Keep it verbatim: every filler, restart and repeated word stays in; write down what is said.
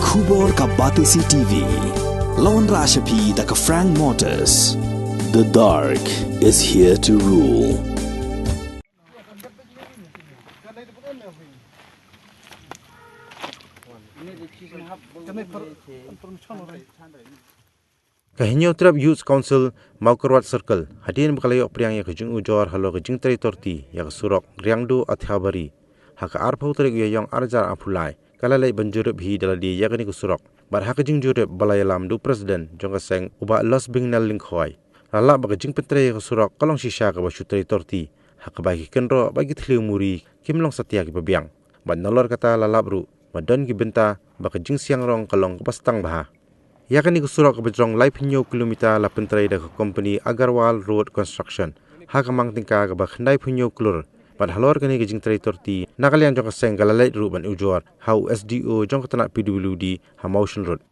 Khubor ka Batesi T V. Lawan Rashapi da ka Frank Motors. The dark is here to rule. Ka Hynñiewtrep Youth Council, Mawkyrwat Circle, hadien ba ka la ïoh pdiang ïa ka jingujor halor ka jingtrei torti ïa ka surok Riangdo Athiabari ha ka arphew tarik u Ïaïong arhajar arphew lai, ka la leit ban jurip hi da lade ïa kane ka surok. Bad ha ka jingjurip ba la ïalam da u President jong ka seng, u Bah Losbingnel Lyngkhoi, la lap ba ka jingpyntrei ïa ka surok ka long shisha kaba shu trei torti, ha kaba ki kynroh bad ki thliew muri kim long satia kiba biang. Bad nalor kata la lap ruh ba don ki bynta ba ka jingsiang rong ka long kaba stang bha. Ïa kane ka surok kaba jrong laiphew hynñiew kilometer la pyntrei da ka kompani Agarwal Road Construction ha ka mang tyngka kaba khyndaiphew hynñiew klur. Bad halor kane ka jingtrei torti, na ka liang jong ka seng ka la leit ruh ban ujor ha u S D O jong ka tnat P W D ha Mawshynrut.